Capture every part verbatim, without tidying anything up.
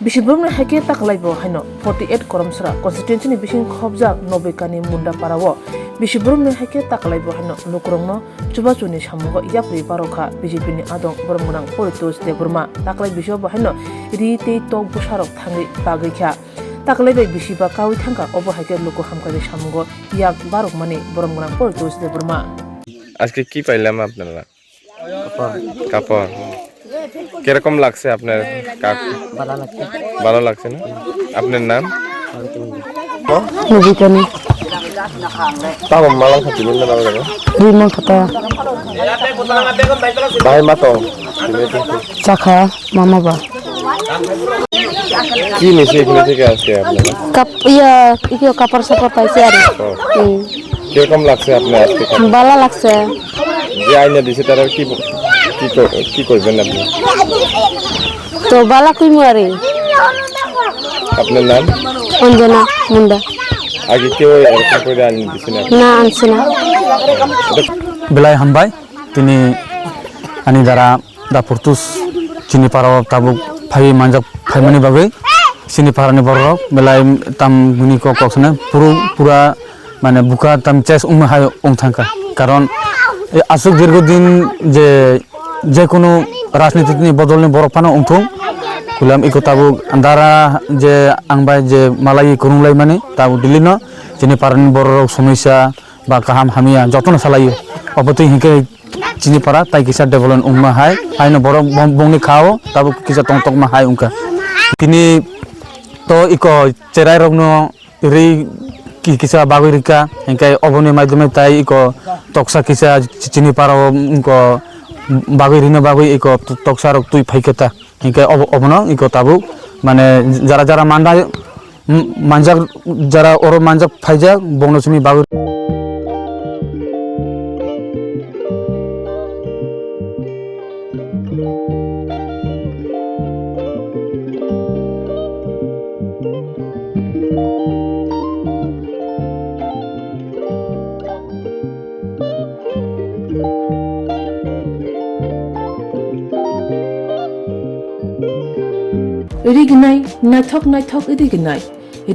Bisi boromni hai khe taklai bo haino forty eight Koromsra constituency ni bising khobjak Nobekani Munda para o bisi boromni hai khe taklai bo haino lukurokno chubachuni samungo yapri barokha B J P ni adong borom gwnang Poritos Debbarma. Taklai bisio bo haino ri tei tok bwsarok thangwi bagwi kha. Taklai bai bisi ba kaui thangkha, obo hai khe luku hamkrai samungo yak barokmani borom gwnang Poritos Debbarma. আজকে কি পাইলাম আপনারা? কাপড়। কাপড়। কিরকম লাগছে আপনার কাক-, ভালো লাগছে। ভালো লাগছে না? আপনার নাম? নবীকরণ। Tamo malang khati nung na bagwi. Rimang kata. Bahai ma tong. Chakha mama ba. কি নিছে এখানে থেকে আজকে আপনারা? Kap iya, iyo kapar sapar paise ari. ও। Hmm. কিরকম লাগছে আপনার আজকে? Bala lagse. যে আইনা দিছে তারা কি ব-, কি ক-, কি করবেন আপনি? To bala kuimu ari. আপনার নাম? Anjana Munda. আগে কেউ এরকম করে আইনা দিছে না? Na ansina. Belai hambai, tini ani dara da purtus chini para o tabuk phai manjak phaimani bagwi chini para ni borok belai tam hwnwi kok kok sana puru pura mane buka tam chest wngma hai wng thangkha. Karon, e, aswk dirgo din je, je kunu rajniti ni bodol ni borok phano wngthung, kulam iko tabuk dara je ang bai je malai kwrwng lai mani tabuk Delhi no chini para ni borok rok somisa ba kaham hamya joto no salai o. Obo twi hinkhe chini para tai kisa development wngma hai, haino borok bong-, bongni kha o tabuk kisa tongtokma hai wngkha. Tini to iko cherai rok no ri ki-, kisa bagwi rikha, hinkhe oboni maidome tai iko toksa kisa chi-, chini para o wngko bagwi rina bagwi iko t-, toksa rok twi phaikhe ta, hinkhe obo-, obono iko tabuk mane jara jara manda, m-, manjak jara oro manjak phaijak bongno simi bagwi. Rignai, naithok naithok rignai.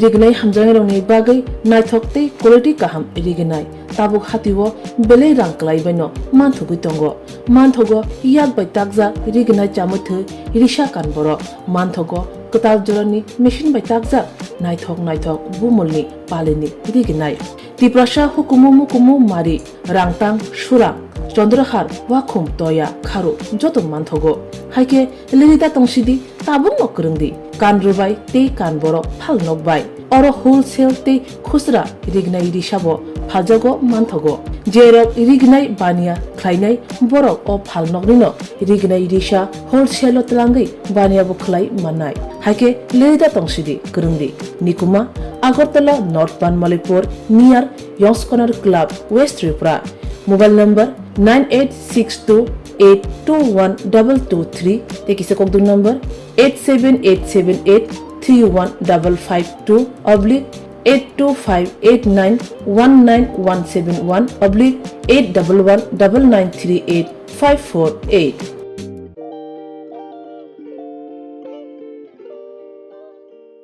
Rignai hamjaknairokni bagwi naithok tei quality kaham rignai. Tabuk hatio belai rang kwlaibaino manthogwi tongo. Manthogo yak bai takjak rignai chamwi thwi risa kan borok. Manthogo kwtal jorani machine bai takjak naithok naithok bumulni palini rignai. Tiprasa hukumu mukumu mari, rangtang, surang, chondrohar, wakhum, toya, kharu joto manthogo. Haikhe lerida tongsidi, tabukno kwrwngdi, kan rwbai tei kan borok phal nokbai. Oro wholesale tei khusra rignai risabo phaljago manthogo. Jerok rignai baniya khlainai borok o phalnoknino rignai risa wholesale-o twlangwi baniya bo khlai mannai. Haikhe lerida tongsidi kwrwngdi. Nikuma, Agartala North Banmalipur near Yongskonar Club, West Tripura. Mobile number nine eight six two eight two one double two three tei kisa kokdwng number eight seven eight seven eight three one double five two oblique eight two five eight nine one nine one seven one oblique eight double one double nine three eight five four eight.